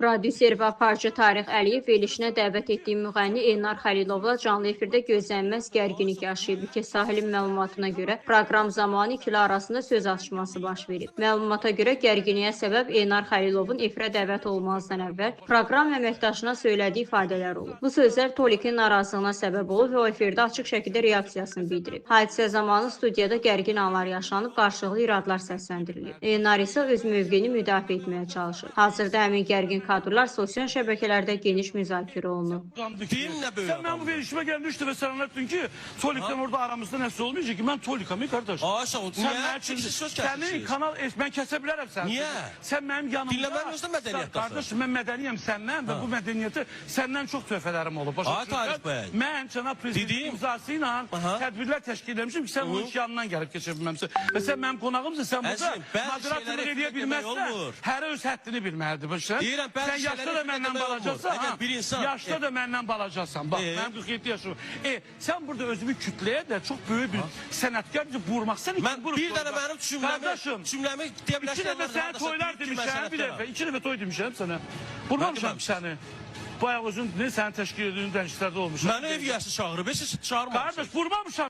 Prodüser və aparıcı Tariq Əliyev verilişinə dəvət etdiyi müğənni Elnar Xəlilovla canlı efirdə gözlənilməz gərginlik yaşayıb. İki sahilin məlumatına görə proqram zamanı ikili arasında söz atışması baş verib. Məlumata görə gərginliyə səbəb Elnar Xəlilovun efirə dəvət olunmazdan əvvəl proqram əməkdaşına söylədiyi ifadələr olub. Bu sözlər Tolikin narazılığına səbəb olub və o efirdə açıq şəkildə reaksiyasını bildirib. Hadisə zamanı studiyada gərgin anlar yaşanıb, qarşılıqlı iradlar səsləndirilib. Elnar isə öz mövqeyini müdafiə etməyə çalışır. Hazırda həmin gərgin kadrlar sosial şəbəkələrdə geniş müzakirə olunur. Deyim nə böyük Sən mənim bu adamdır. verilişimə gələndə 3 dəfə sən anlattın ki, Tolikdən orada aramızda nəsə olmayacaq ki, mən Tolikam, ey qardaş. Ay sağ ol. Sən Niyə? mənim üçün Çünki siz söz sənin kəsirsiniz. kanal mən kəsə bilərəm səni. Niyə? Sən mənim yanımda. Dinləmənin özü də mədəniyyət axı. Qardaş, mən mədəniyəm səndən və bu mədəniyyəti səndən çox töhfələrim olub. Başa Ay düşürsən? Tarix bəy. Mən cənab prezidentin Dediyim- imzası ilə Aha. tədbirlər təşkil eləmişim ki, sən onun yanından gəlib keçə bilməmsən. Və sən mənim qonağımsın, sən burada Əzizim, bəzi moderatorluq şeyləri eləyə efirdə demək bilməzsən. olmur. Hərə öz həddini bilməlidir, başa düşürsən? Deyirəm, bəzi Sən yaşda şeyləri da efirdə məndən demək olmur. balacasan. Əgər ha. bir insan- Yaşda da məndən balacasan. Bax, mənim 47 yaşım var. Sən burada özümü kütləyə də çox böyük bir sənətkar kimi vurmaq. Sən Mən kim vurub bir dənə orada? mənim cümləmi, Qardaşım, cümləmi deyə iki bilərsən. dəfə sənə toylar demişəm, bir dəfə, iki dəfə toy demişəm sənə. Vurmamışam Mən səni. Bayaq özün ne səni təşkil edildiğin dənişlərdə olmuşam. Məni ev yiyəsi çağırıb, siz çağırmamışsınız. Qardaş, vurmamışam.